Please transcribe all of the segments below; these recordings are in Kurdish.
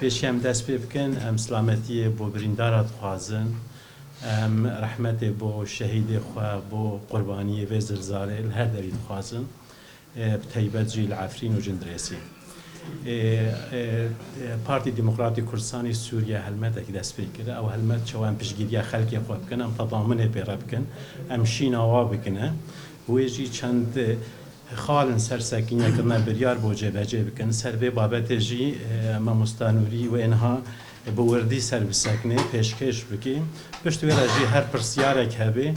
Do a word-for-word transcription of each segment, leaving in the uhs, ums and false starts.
Pêşî em dest pê bikin, em silametiyê bo birîndara dixwazin, em rehmetê bo şehîdê xwe, bo qurbaniyê vê zilzalê li her derî dixwazin. E, bi teybet jî li Efrîn û Cindirêsî. E, e, e, Partî Demokratî Kurdistanî Sûriye helmetekî dest pê kir. Ew helmet çawa em piştgiriya xelkê xwe bikin, em tedaminê pê re bikin, em şîna wa bikine. Wê jî çend, e, xalin ser sekîne kirine biryar bo cêbecê bikin. Ser vê babetê jî, e, mamosta Nûrî wê niha bi wirdî ser bisekine, pêşkêş bikî. Pişt wê re jî her pirsyarek hebe,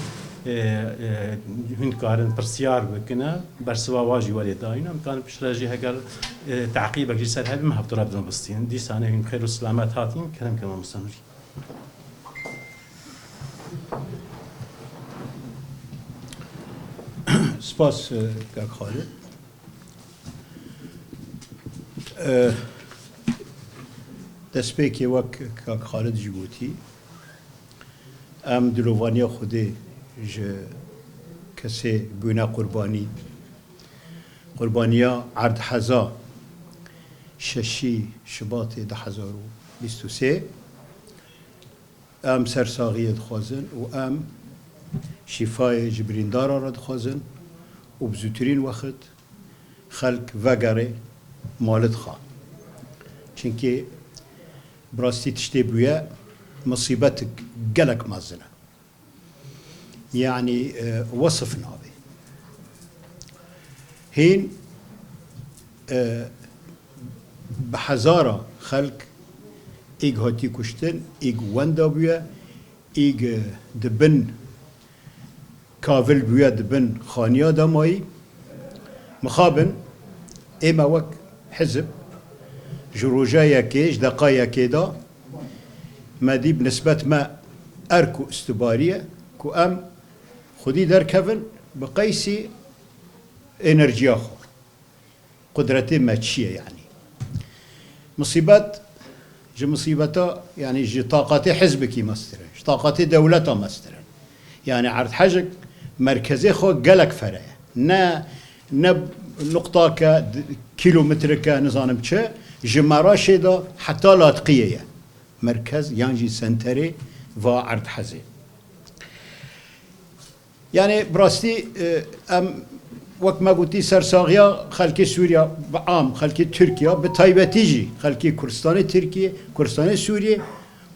e, e, hûn karin pirsyar bikine, bersiva wa jî werê dayîn. Em karin pişt re jî heger, e, teqîbek jî ser hebe, em hevdu re bidin bistîn. Dîsanê hûn xêr û silamet hatîn, kerem ke mamosta Nûrî. Spas, e, kak Xalid. E, destpêkê wek kak Xalid jî gotî, em dilovaniya Xwedê ji kesê bûne qurbanî, qurbaniya erdheza şeşî Şibatê du hezar û bîst û sê, em sersaxiyê dixwazin û em şîfayê ji birîndara re dixwazin û bi zûtirîn wext xelk vegere malid xwe. Çimkî bi rastî tiştê bûye misîbetik gelek mezin e. Yanî, e, wesif nabe. Hîn, e, bi hezara xelk îg hatî kuştin, îg wenda bûye, îg di bin kavil bûye, di bin xaniya de mayî. Mixabin ême wek hizib ji roja yekê, ji deqa yekê de me dî bi nisbet me erk û istibariye ku em xwedî derkevin bi qeysî enerjiya xwe. Qudretê me çi ye yanî? Misîbet ji misîbeta, yanî ji taqatê hizbekî mestir in, ji taqatê dewleta mestir in. Yanî erdhejik merkezê xwe gelek fere ye. Ne, ne nuqtake, d-, kîlometreke, nizanim çi, ji Meraşê de heta Latqiyê ye. Merkez yan jî senterê va erdhezê. Yanî bi rastî, e, em wek me gotî sersaxiya xelkê Sûriya bi am, xelkê Tirkiye, bi taybetî jî xelkê Kurdistanê Tirkiye, Kurdistanê Sûriye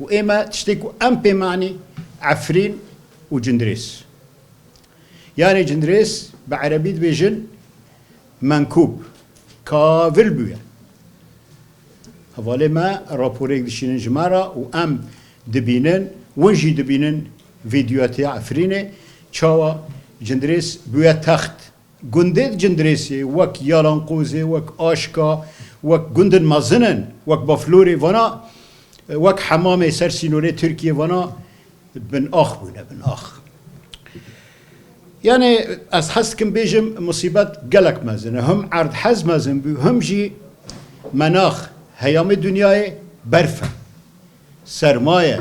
û ême tiştê ku em pê manî Efrîn û Cindirês. Yanî Cindirês bi erebî dibêjin menkûb, kavil bûye. Hevalê me raporêk dişînin ji me re û em dibînin, win jî dibînin vîdyoya tê Efrînê, çawa Cindirês bûye text. Gundê di Cindirêsê wek Yalanqozê, wek Aşka, wek gundin mezin in, wek Baflorê vana, wek Hemamê ser sînorê Tirkiyê vana, bin ax bûne, bin ax. Yanî ez hez dikim bêjim, musîbet gelek mezin e. Him erdhez mezin bû, him jî menax, heyamê dinyayê berf e, serma ye.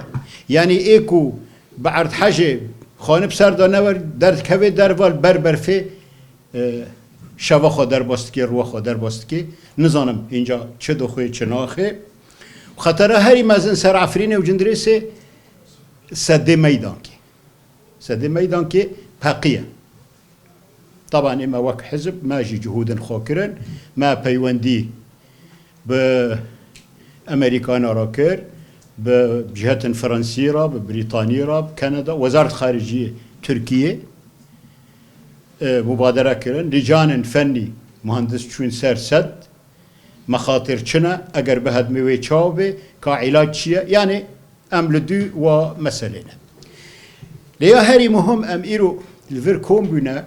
Yanî ê ku bi erdhejê xanî bi ser de newer, derdikeve derve li ber berfê, e, şeva xwe derbas dike, ruwa xwe derbas dike. Nizanim hînca çi dixwe, çi naxwe. Xetera herî mezin ser Efrînê û Cindirêsê Sedê Meydankê. Sedê Meydankê peqî ye. Taban ê me wek hizb, me jî cihûdin xwe kirin, me peywendî bi Amerîkana re kir, bi cihetin Fransî re, bi Brîtanî re, bi Kanada, Wezaret Xariciyê Tirkiyê, e, mubadere kirin. Lîcanên fennî muhandis çûn ser sed, mexatir çi ne, eger bihedmê wê çawa bê, ka îlac çi ye? Yanî em li dû wa meselê ne. Lê ya herî muhim em îro li vir kom bûne,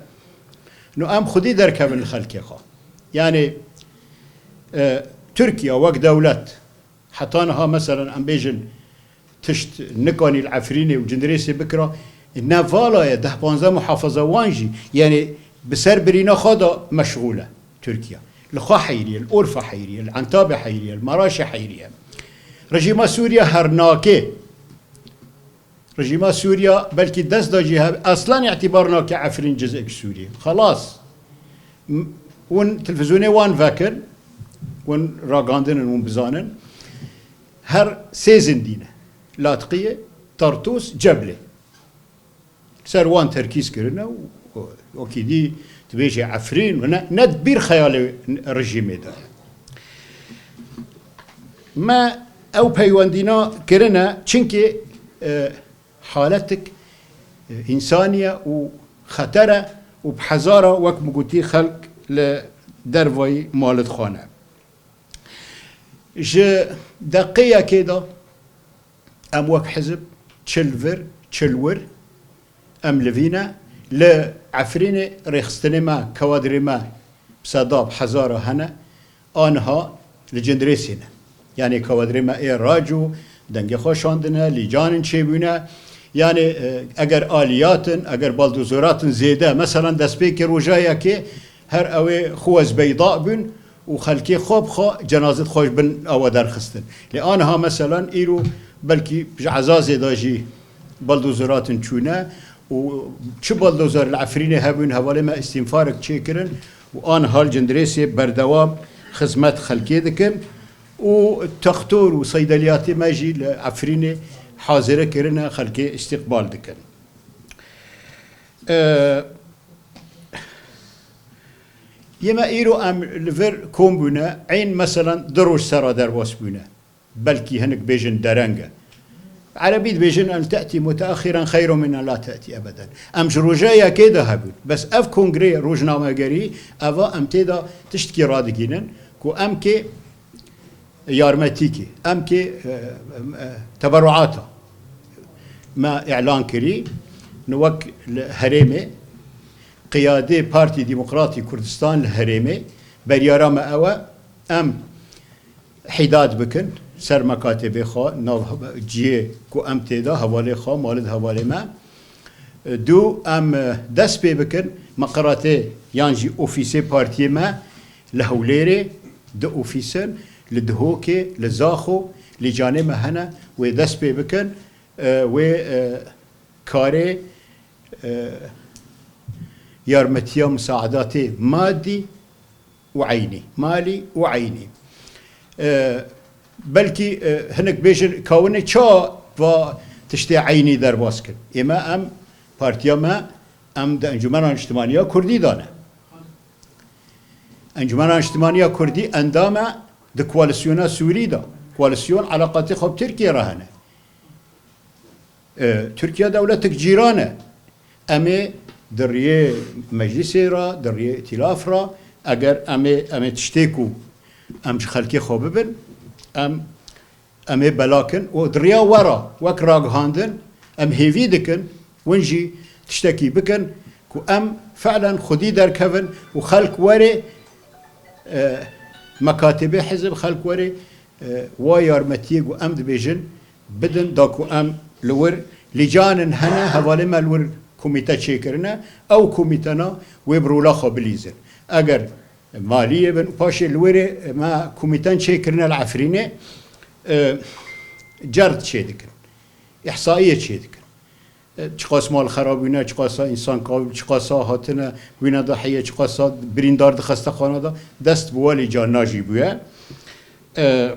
no em xwedî derkevin li xelkê xwe. Yanî, e, Tirkiye wek dewlet heta niha, meselen, em bêjin tişt nikanî li Efrînê û Cindirêsê bikira, ne vala ye, deh panzdeh muhafaza wan jî, yanî bi ser birîna xwe de meşxûl e Tirkiye. Li xwe heyriye, li Urfa heyriye, li Entabê heyriye, li Maraşê heyriye. Rejîma Sûriye her nake. Rejîma Sûriya belkî dest da jî hev-, eslan îtîbar nake Efrîn cizek Sûriyê. Xelas. M-, hûn televîzyonê wan vekin, hûn ragandin in, hûn bizanin. her sê zindî ne. Latqiyê, Tartûs, Ceblê. Ser wan terkîz kirine û, û wekî dî dibêje Efrîn û ne, ne di bîr xeyalê rejîmê de ye. Me ew peywendîna kirine, çimkî, e, haletik, e, însanî ye û xeter e û bi hezara, wek min gotî, xelk li dervayî malê dixwe ne. Ji deqeyekê de em wek hizb çi li vir, çi li wir, em li vî ne. Li Efrînê rêxistinê me, kawadrê me bi seda, bi hezara hene, aniha li Cindirêsê ne. Yanî kawadrê me ê rac û dengê xwe şandine, lîcanin çêbûne. Yanî, e, eger aliyat in, eger baldozerat in zêde, meselan destpêkê roja yekê her ew ê xwe wez beyda bûn û xelkê xwe bi xwe cenazê xwe ji bin awa derxistin. Lê aniha meselan îro belkî ji Ezazê de jî baldozerat in çûne û çi baldozer li Efrînê hebûn, hevalê me îstînfarek çêkirin û aniha li Cindirêsê berdewam xizmet xelkê dikin û textor û seydeliyatê me jî li Efrînê hazire kirine, xelkê îstîqbal dikin. Ee, yê me îro em li vir kom bûne, eyn meselan du roj sera derbas bûne. Belkî hinek bêjin dereng e. Erebî dibêjin: "En te'tî muteaxiren xeyro min en la te'tî ebeden." Em ji roja yekê de hebûn. Bes ev kongrê rojnamegerî, eva em tê de tiştkî radigînin ku em kê yarmetîkê, em kê, e, e, teberruata me îlan kirî. Ni wek li herêmê, qiyadê Partî Demokratî Kurdistan li herêmê, beryara me ew e, em hîdad bikin ser mekatibê xwe, nav ciyê ku em tê de, hevalê xwe, malê hevalê me. Du, em dest pê bikin meqeratê yan jî ofîsê partiyê me li Hewlêrê, du ofîs in, li Dihokê, li Zaxo, lîcanê me hene, wê dest pê bikin, e, wê, e, karê, e, yarmetiya, musaedatê madî û eynî, malî û eynî. E, belkî, e, hinek bêjin, "Ka hûn ê ça va tiştê eynî derbas kin?" Ê me, em, partiya me, em di Encûmena Niştimanî ya Kurdî de ne. Encûmena Niştimanî ya Kurdî endam e di koalîsyona Sûrî de. Koalîsyon eleqatê xwe bi Tirkiyê re hene. E, Tirkiye dewletek cîran e. Em ê di riyê meclîsê re, di riyê îtîlaf re, eger em ê, em ê tiştê ku em ji xelkê xwe bibin, em, em ê bela kin û di riya we re wek ragihandin em hêvî dikin, win jî tiştekî bikin ku em fi'len xwedî derkevin û xelk were, e, mekatibê hizb, xelk were, e, wa yarmetiyê ku em dibêjin bidin, da ku em li wir lîcanin hene, hevalê me li wir komîte çêkirine, ew komîtena wê bi rola xwe bilîzin. Eger maliyê bin û paşê li wirê me komîten çêkirine li Efrînê, e, cerd çêdikin, îhsaiyê çêdikin. E, çiqas mal xera bûne, çiqasa însan kav-, çiqasa hatine, bûne dahiyê, çiqasa birîndar di xestexana de, dest bi welî carna jî bûye. E,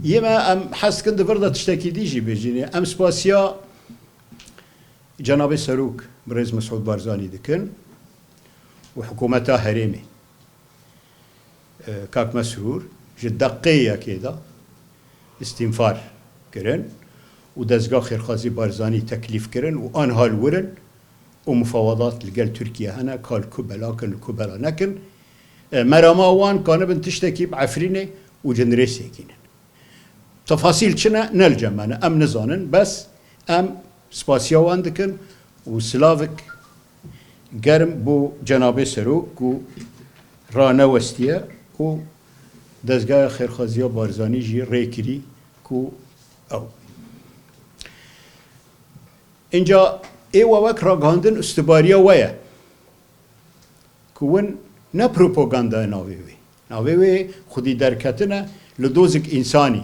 yê me, em hez dikin di vir de tiştekî dî jî bêjin. Em spasiya Cenabê Serok Birêz Mesûd Barzanî dikin û hikûmeta herêmê. E, Kak Mesrûr ji deqê yekê de îstînfar kirin û dezga xêrxwazî Barzanî teklîf kirin û aniha li wir in û mufawedat li gel Tirkiye hene, ka li ku bela kin, li ku bela nekin. E, merama wan kanibin tiştekî bi Efrînê û Cindirêsê kînin. Tefasîl çi ne, ne li cem me ne, em nizanin, bes em spasiya wan dikin û silavek germ bo Cenabê Serok ku ranewestiye û dezgaya xêrxwaziya Barzanî jî rê kirî ku ew. Înca ê we wek ragihandin, îstibariya we ye. Ku win ne propagandaya navê wê. Navê wê xwedî derketin e li dozek însanî.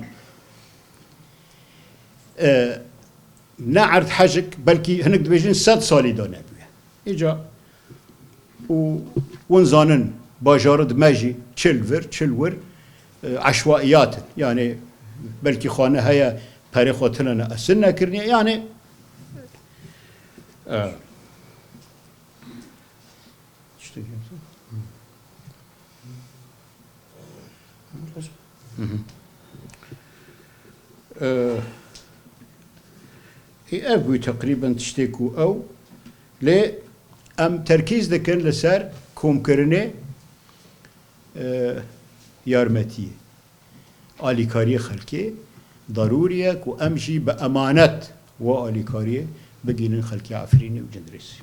E, ne erdhejik, belkî hinek dibêjin sed salî de nebûye. Îca û win zanin, bajarê di me jî çi li vir, çi li wir, e, eşwaiyat in. Yani belkî xane heye, perê xwe tune ne esin nekiriniye. Yani, e, Hı hı. E, ê ev bû teqrîben tiştê ku ew, lê em terkîz dikin li ser komkirinê, e, yarmetiyê. Alîkariyê xelkê darûrî ye ku em jî bi emanet we alîkariyê bigihînin xelkê Efrînê û Cindirêsê.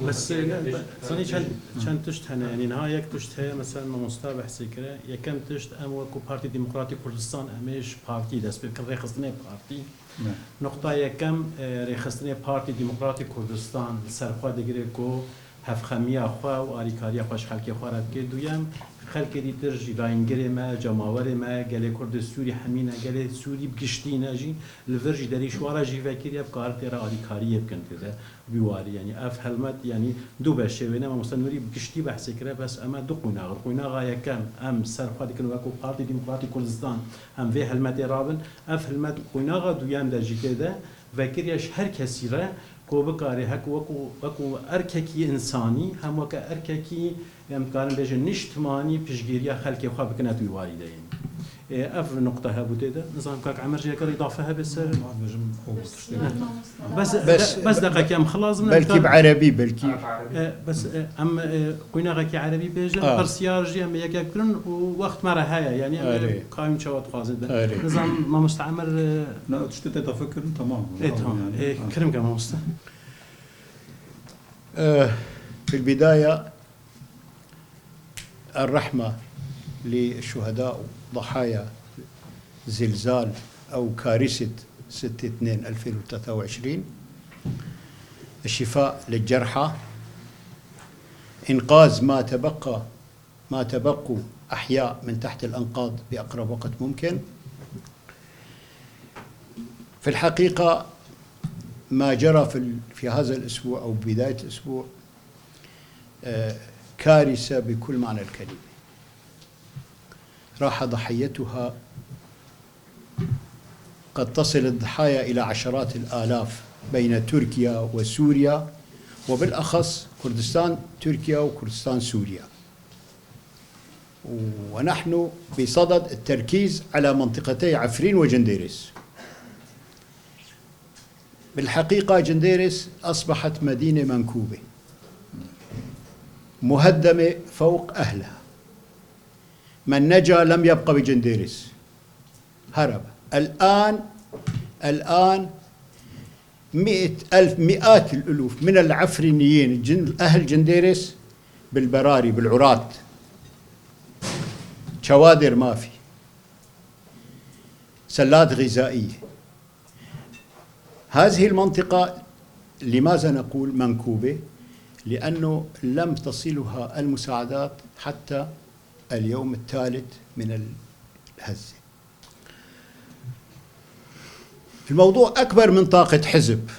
Bes, e, ne, be-, sanî çend, çend tişt hene, yanî niha yek tişt heye, mesela mamosta behsê kire. Yekem tişt, em wekû Partî Demokratîk Kurdistan, em ê ji partî dest pê bikin, rêxistinê partî. Ne. Nuqta yekem, e, rêxistinê Partî Demokratîk Kurdistan li ser xwe digire ku hevxemiya xwe û alîkariya xwe ji xelkê xwe re bike. Duyem, xelkê dîtir jî, layîngirê me, cemawerê me, gelê Kurd ê Sûrî hemî ne, gelê Sûrî bi giştî ne jî, li vir jî derî ji wan re jî vekirî ye, bikarin tê re alîkariyê bikin tê de. Bi warî, yanî ev helmet, yanî du beşê wê ne, mamoste Nûrî bi giştî behsê kire, bes em e du qoynax in. Qoynaxa yekem, em ser xwe dikin wekû Partî Demokratîk Kurdistan, em vê helmetê rabin. Ev helmet qoynaxa duyem de jî tê de vekiriye ji her kesî re ku bikare hek wekû, wekû erkekî însanî, hem weke erkekî, em dikarin bêjin niştimanî piştgiriya xelkê xwe bikine di wî warî de yên. Ê, ev nuqte hebû tê de. Nizanim kak Emer jî heger îdafe hebe ser. Bes, Bes, bes deqekê em xilas bin, belkî em bi erebî, belkî. E, bes, e, em, e, qoynaxekî erebî bêjin, Ah. pirsiyar jî em yek yek bikin û wext me re heye, yanî em Erê. Kayên çawa dixwazin de. Erê. Nizam mamoste Emer, e, Na, tiştê te dafe kirin, tamam. E, tamam. Yani. E, Ha. Kirim ke mamoste. E, في البداية، الرحمة للشهداء ضحايا زلزال أو كارثة ستة اثنين ألفين وثلاثة وعشرين، الشفاء للجرحى، إنقاذ ما تبقى، ما تبقوا أحياء من تحت الأنقاض بأقرب وقت ممكن. في الحقيقة، ما جرى في ال-، في هذا الأسبوع أو بداية الأسبوع، آه، كارثة بكل معنى الكلمة. راح ضحيتها، قد تصل الضحايا إلى عشرات الآلاف بين تركيا وسوريا، وبالأخص كردستان تركيا وكردستان سوريا. ونحن بصدد التركيز على منطقتي عفرين وجنديرس. بالحقيقة جنديرس أصبحت مدينة منكوبة، مهدمة فوق أهلها. من نجا لم يبق بجنديرس، هرب. الآن، الآن مئة ألف، مئات الألوف من العفرينيين، جن-، أهل جنديرس، بالبراري، بالعراة، كوادر ما في، سلات غذائية. هذه المنطقة، لماذا نقول منكوبة؟ لأنه لم تصلها المساعدات حتى اليوم الثالث من الهزة. الموضوع أكبر من طاقة حزب،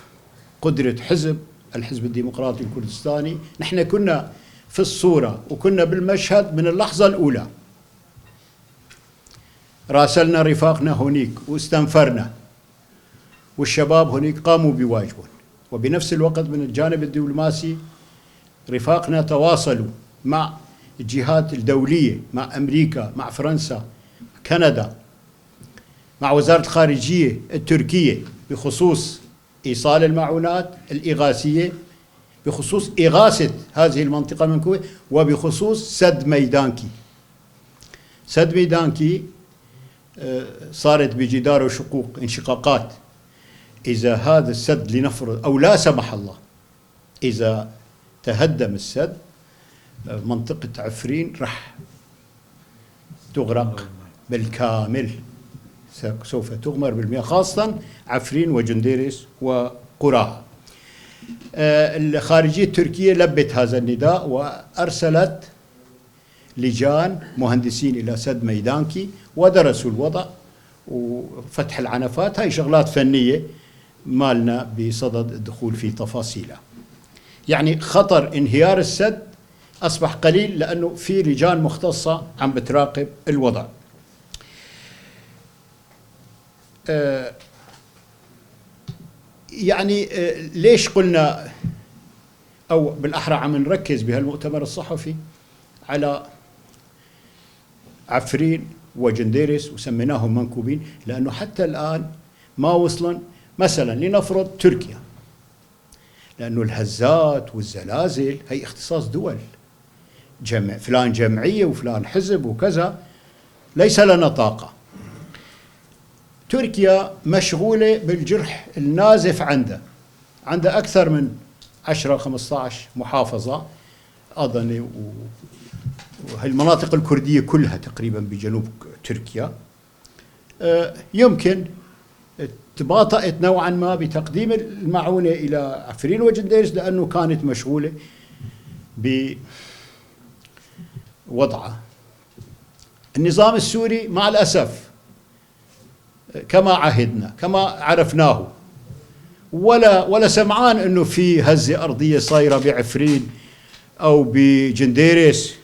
قدرة حزب، الحزب الديمقراطي الكردستاني. نحن كنا في الصورة وكنا بالمشهد من اللحظة الأولى. راسلنا رفاقنا هونيك واستنفرنا، والشباب هونيك قاموا بواجبهم. وبنفس الوقت من الجانب الدبلوماسي رفاقنا تواصلوا مع الجهات الدولية، مع أمريكا، مع فرنسا، كندا، مع وزارة الخارجية التركية بخصوص إيصال المعونات الإغاثية، بخصوص إغاثة هذه المنطقة المنكوبة، وبخصوص سد ميدانكي. سد ميدانكي، آه، صارت بجدار وشقوق، انشقاقات. إذا هذا السد، لنفرض، أو لا سمح الله، إذا تهدم السد، منطقة عفرين رح تغرق بالكامل، س-، سوف تغمر بالمياه، خاصة عفرين وجنديرس وقراها. آه، الخارجية التركية لبت هذا النداء وأرسلت لجان مهندسين إلى سد ميدانكي ودرسوا الوضع وفتح العنفات. هاي شغلات فنية، مالنا بصدد الدخول في تفاصيلها. يعني خطر انهيار السد أصبح قليل لأنه في لجان مختصة عم بتراقب الوضع. آه، يعني، آه، ليش قلنا، أو بالأحرى عم نركز بهالمؤتمر الصحفي على عفرين وجنديرس وسميناهم منكوبين؟ لأنه حتى الآن ما وصلن. مثلًا لنفرض تركيا، لأنه الهزات والزلازل هي اختصاص دول، جمع، فلان جمعية وفلان حزب وكذا، ليس لنا طاقة. تركيا مشغولة بالجرح النازف عندها. عندها أكثر من عشرة خمستاش محافظة، أظني، و-، وهالمناطق الكردية كلها تقريبًا بجنوب تركيا. آه، يمكن تباطأت نوعًا ما بتقديم المعونة إلى عفرين وجنديرس لأنه كانت مشغولة بوضعها. النظام السوري مع الأسف كما عهدنا، كما عرفناه، ولا، ولا سمعان إنه في هزة أرضية صايرة بعفرين أو بجنديرس.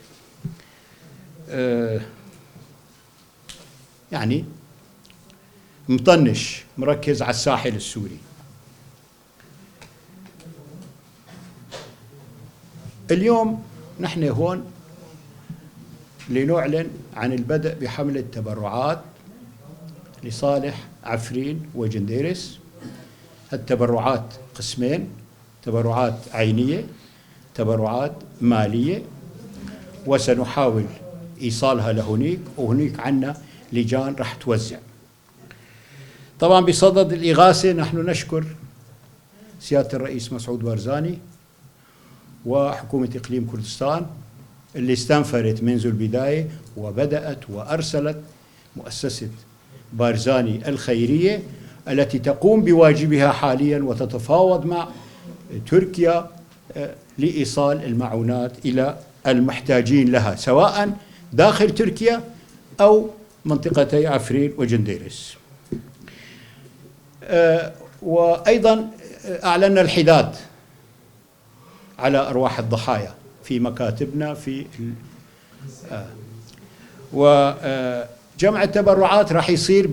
آه، يعني مطنش، مركز على الساحل السوري. اليوم نحن هون لنعلن عن البدء بحملة تبرعات لصالح عفرين وجنديرس. هالتبرعات قسمين: تبرعات عينية، تبرعات مالية، وسنحاول إيصالها لهنيك، وهنيك عنا لجان رح توزع. طبعًا بصدد الإغاثة نحن نشكر سيادة الرئيس مسعود بارزاني وحكومة إقليم كردستان اللي استنفرت منذ البداية وبدأت وأرسلت مؤسسة بارزاني الخيرية التي تقوم بواجبها حاليًا وتتفاوض مع تركيا، آه، لإيصال المعونات إلى المحتاجين لها، سواء داخل تركيا أو منطقتي عفرين وجنديرس. آه، وأيضًا أعلنا الحداد على أرواح الضحايا في مكاتبنا في ال-، آه. و، آه، جمع التبرعات راح يصير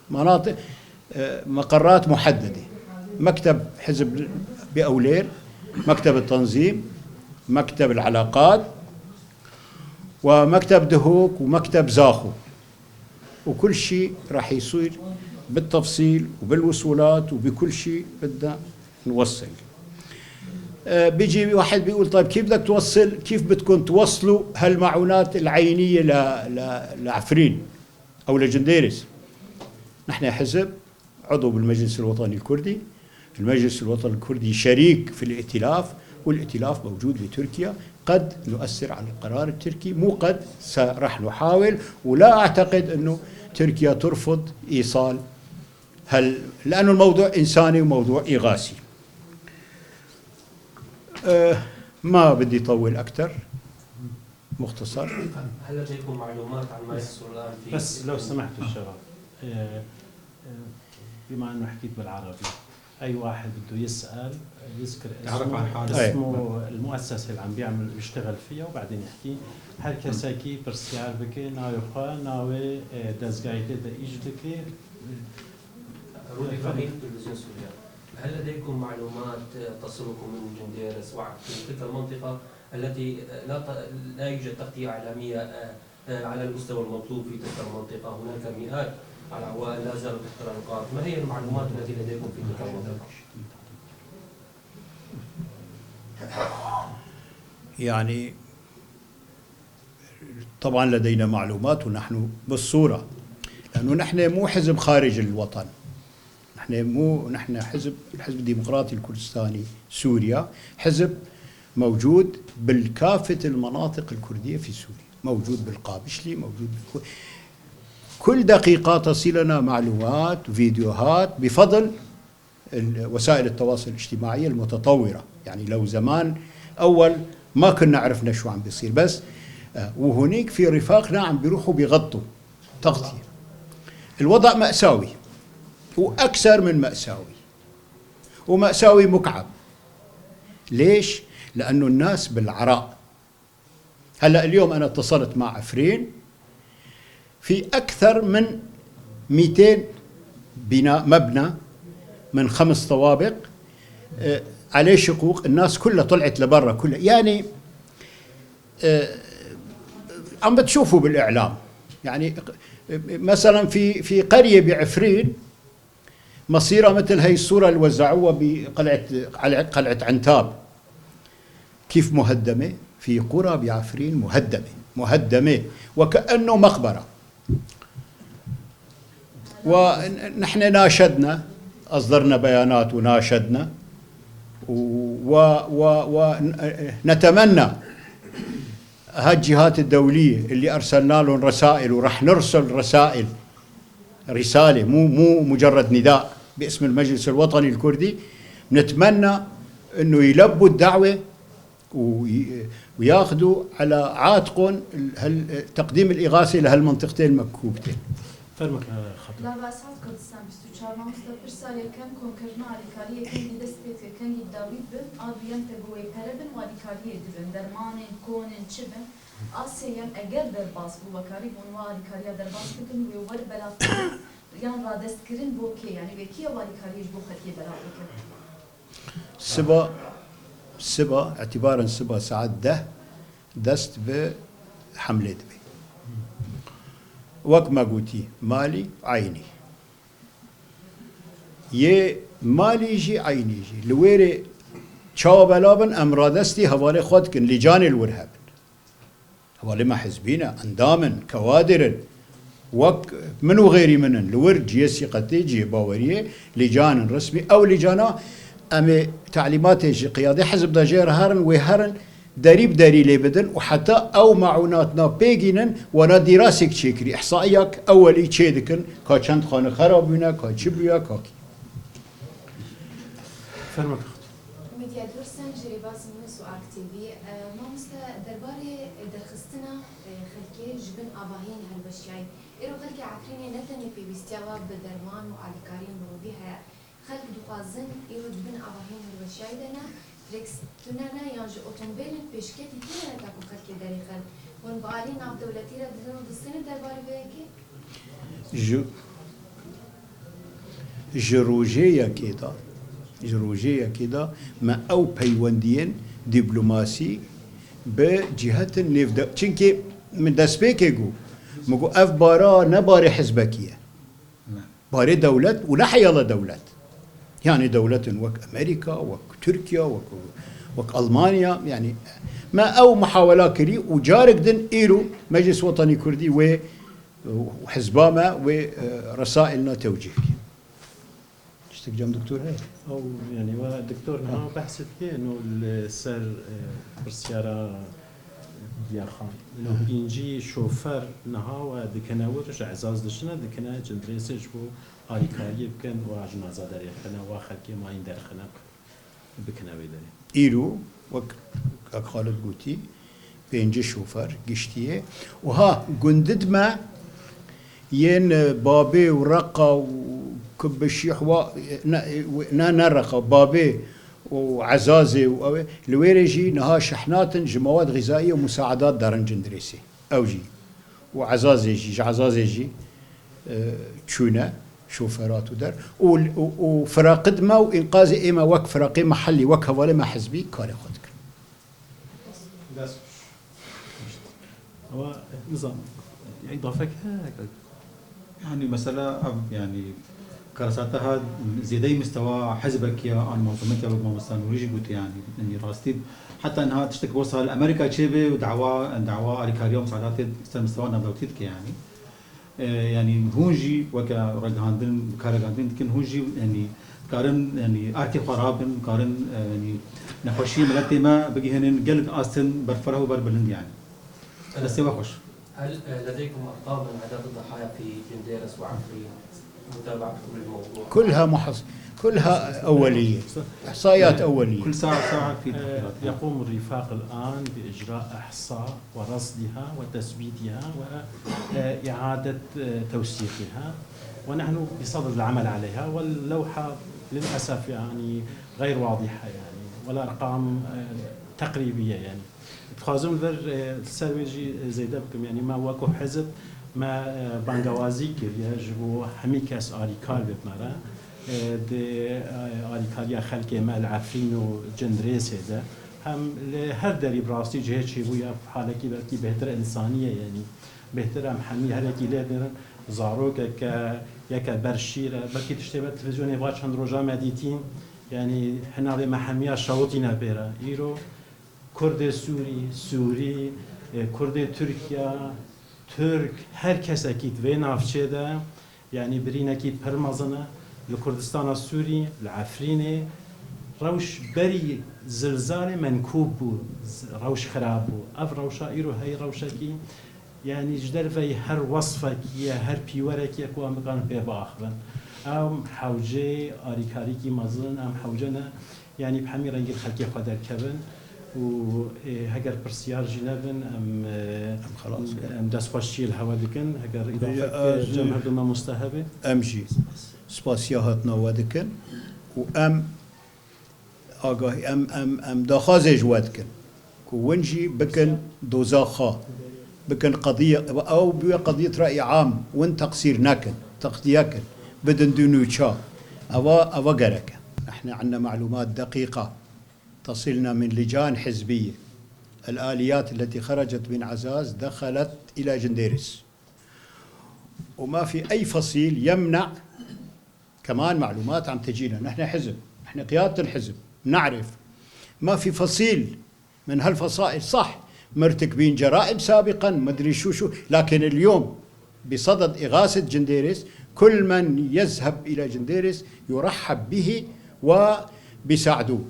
بمناطق، آه، مقرات محددة: مكتب حزب بأولير، مكتب التنظيم، مكتب العلاقات، ومكتب دهوك، ومكتب زاخو. وكل شيء راح يصير بالتفصيل وبالوصولات وبكل شيء بدنا نوصل. آه، بيجي واحد بيقول: "طيب، كيف بدك توصل، كيف بدكم توصلوا هالمعونات العينية ل-، ل-، لعفرين أو لجنديرس؟" نحن حزب عضو بالمجلس الوطني الكردي. المجلس الوطني الكردي شريك في الائتلاف، والائتلاف موجود بتركيا. قد نؤثر على القرار التركي، مو قد، س-، رح نحاول، ولا أعتقد إنه تركيا ترفض إيصال هال-، لأنه الموضوع إنساني وموضوع إغاثي. أه، ما بدي طول أكتر، مختصر. هل لديكم معلومات عن ما يحصل الآن في بس لو سمحتوا الشباب، آه، آه، بما إنه حكيت بالعربي، أي واحد بده يسأل يذكر يعرف اسمه، عن حاله. اسمه، المؤسسة اللي عم بيعمل، بيشتغل فيها، وبعدين يحكي. هر کەسێکی پرسیار بکە، ناوی خۆ، ناوی، ئێ، دەستگای تێ دە ئیش دکێ. رودي فقيه، تلفزيون سوريا. هل لديكم معلومات تصلكم من جنديرس وعفرين، تلك المنطقة التي لا ت-، لا يوجد تغطية إعلامية، آه، آه، على المستوى المطلوب في تلك المنطقة؟ هناك مئات العوائل لا زالت تحت الأنقاض. ما هي المعلومات التي لديكم في تلك المنطقة؟ يعني، طبعًا لدينا معلومات ونحن بالصورة، لأنه نحن مو حزب خارج الوطن. نحن مو، نحن حزب، الحزب الديمقراطي الكردستاني سوريا، حزب موجود بالكافة المناطق الكردية في سوريا، موجود بالقابشلي، موجود بكل، كل دقيقة تصلنا معلومات، فيديوهات، بفضل ال-، وسائل التواصل الاجتماعي المتطورة. يعني لو زمان أول ما كنا عرفنا شو عم بيصير، بس، آه، وهنيك في رفاقنا عم بيروحوا بيغطوا تغطية. الوضع مأساوي، وأكثر من مأساوي، ومأساوي مكعب. ليش؟ لأنه الناس بالعراء. هلأ اليوم أنا اتصلت مع عفرين، في أكثر من ميتين بناء، مبنى من خمس طوابق، آه، عليه شقوق، الناس كلها طلعت لبرا، كلها، يعني، آه، عم بتشوفوا بالإعلام، يعني، مثلًا في، في قرية بعفرين، مصيرها مثل هاي الصورة اللي وزعوها بقلعة، على قلعة عنتاب. كيف مهدمة؟ في قرى بعفرين مهدمة، مهدمة، وكأنه مقبرة. ونحن ناشدنا، أصدرنا بيانات وناشدنا، و، و، و، ونتمنى هالجهات الدولية اللي أرسلنا لهم رسائل ورح نرسل رسائل، رسالة، مو، مو مجرد نداء، باسم المجلس الوطني الكردي، نتمنى إنه يلبوا الدعوة وي-، وياخذوا على عاتقهم ال-، هال-، تقديم الإغاثة لهالمنطقتين المكوبتين. Fermo, e, xatir. Lava Esad Kurdistan bîst û çar, mamoste, pirsa yekem, komkirina alîkariyê kengî dest pê dike, kengî bi dawî bin, a duyem tê bi wê pere bin û alîkariyê dibin, dermanên, konên, çi bin. A sêyem, eger derbas bû, wekarî bûn wa alîkariya derbas bikin, wê wer belavkirin yan radestkirin bo kê? Yanî wê kî ew alîkariyê ji bo xelkê belav bike? Siba, siba, îtîbaren siba saet deh dest bi hemlê dibe. Wek me gotî, malî eynî. Yê malî jî eynî jî. Li wêrê çawa bela bin, em radestî hevalê xwe dikin, lîcanê li wir hebin. Hevalê me hizbî ne, endam in, kewadir in. Wek min û xêrî min in. Li wir cihê sîqetê, cihê baweriyê, lîcan in resmî. Ew lîcana em ê talîmatê ji qiyadê hizb de jê re herin, wê herin, derî bi derî lê bidin û heta ew meûnatna pê gînin, wana dîrasek çêkirî, îhsaiyak ewelî çê dikin, ka çend xane xera bûne, ka çi bûye, ka kî. Fermo. Medya Dursen ji Rêbaz News û Ak T V. E, mamoste, derbarê derxistina, e, xelkê ji bin avahiyên hilweşiyayî. Îro xelkê Efrînê ne tenê pêwîstiya wa bi derman û alîkariyên mirovî heye. Xelk dixwazin îro di bin avahiyên hilweşiyayî de ne, fleks tune ne yan ji otomobîlên pêşketî tune ne ta ku xelkê derêxin. Hûn bi alî navdewletî re didin û distînin derbarê vê yekê? Ji, ji rojê yekê de, ji rojê yekê de me ew peywendiyên dîplomasî bi cîhetên nêvde-, çimkî min destpêkê got, min got, ev bara ne barê hizbekî ye. Barê dewlet û ne heyala dewlet. Yanî dewletên wek Amerîka, wek Tirkiye, wek, wek Almanya, yanî me ew muhawela kirî û carek din îro Meclis Wetanî Kurdî wê û hizba me wê, e, resaîlna tewcîh bike. Tiştek cem doktor heye? Ew, yanî, we doktor niha behs dike, no li ser, e, pirsyara Diyar Xan. No pêncî şofer niha we dikine wir, ji Ezaz diçine, dikine Cindirêsê ji bo alîkariyê bikin, wa jinaza derêxine, wa xelkê mayîn derxine. Bikine wê derê. Îro, wek kak Xalid gotî, pêncî şofer giştî ye. Û ha, gundid me yên, e, Babê û Reqa û Kubbe Şîh wa, ne, ne, ne Reqa, Babê û Ezazê û ew ê, li wêrê jî niha şehnatin ji mewad xîzaiyê û musaedat derin Cindirêsê. Ew jî. Û Ezazê jî, ji Ezazê jî, e, çûne, şoferat û der. Û, û, û firaqid me û înqazê ê me wek firaqê mehellî, wek hevalê me hizbî karê xwe dikin. Dest xweş. Ewa, nizam, îdafek heye? Yanî mesela ev, yanî karasata ha zêdeyî mistewa hizbekî ya an manzumekî ya wek mamosta Nûrî jî gotiye, yanî, yanî rastî heta niha tiştek wisa li Amerîka çêbe û dawa, dawa alîkariya û misadatê ser mistewa navdewtî dike, yanî. E, yanî hûn jî weke ragihandin, kar ragihandin dikin, hûn jî, yanî, karin, yanî, erkê xwe rabin, karin, e, yanî, nexweşiyê miletê me bigihînin gelek astin berfireh û berbilind, yanî. Destê we xweş. هل لديكم أرقام من عدد الضحايا في جنديرس وعفرين؟ متابعتكم للموضوع؟ كلها محص-، كلها أولية. إحصائيات أولية. كل ساعة وساعة في تحقيقات. يقوم الرفاق الآن بإجراء إحصاء ورصدها وتثبيتها وإعادة توثيقها، ونحن بصدد العمل عليها، واللوحة للأسف يعني غير واضحة، يعني Wela erqam, e, teqrîbî ye, yanî. Dixwazim vir, e, ser wê jî zêde bikim. Yanî me wekû hizb me, e, bangewazî kiriye ji bo hemî kes alîkar bê me re. E, di, e, alîkariya xelkê me li Efrîn û Cindirêsê de. Hem li her derî bi rastî cihê çêbûya halekî belkî bêhtir însanî ye, yanî. Bêhtir em hemî herekî lê dirin. Zarokeke, yeke ber şîr e. Belkî tiştê me televîzyonê va çend roja me dîtîn. Yanî hinavê me hemiya şewitîne pê re. Îro Kurdê Sûrî, Sûrî, e, Kurdê Tirkiya, Tirk, her kesekî di vê navçê de, yanî birînekî pir mezin e. Li Kurdistana Sûrî, li Efrînê, rewş berî zilzalê menkûb bû, z-, rewş xirab bû. Ev rewşa îro hey rewşekî, yanî ji derveyî her wesfekî ye, her pîwerekî ye ku em bikarin pê biaxivin. Em hewcê alîkarîkî mezin, em hewce ne, yanî bi hemî rengî li xelkê xwe derkevin û, ê, heger pirsiyar jî nebin, em, e, Em xelas kirin. em destxweşiyê li hewe dikin. Heger Peki, îdafek, ez, e, cem her du mamoste hebe. Em jî spasiya hatina we dikin û em agahî, em, em, em daxwazê ji we dikin ku win jî bikin doza xwe, bikin qediye, ew bi wê qediyê tra îam, win teqsîr nekin, teqdiye kin, bidin du nûça. Ewa, ewa gerek e. Ehne anne malûmat deqîqa. تصلنا من لجان حزبية. الآليات التي خرجت من عزاز دخلت إلى جنديرس. وما في أي فصيل يمنع كمان معلومات عم تجينا. نحن حزب، نحن قيادة الحزب، نعرف. ما في فصيل من هالفصائل، صح، مرتكبين جرائم سابقا، مدري شو شو، لكن اليوم بصدد إغاثة جنديرس، كل من يذهب إلى جنديرس يرحب به وبيساعدوه.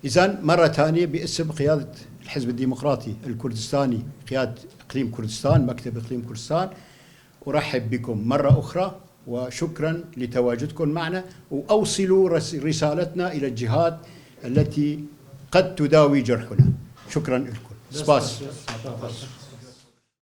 إذن مرة تانية باسم قيادة الحزب الديمقراطي الكردستاني، قيادة إقليم كردستان، مكتب إقليم كردستان، أرحب بكم مرة أخرى وشكرا لتواجدكم معنا، وأوصلوا رس-، رسالتنا إلى الجهات التي قد تداوي جرحنا. شكرا لكم. سباس.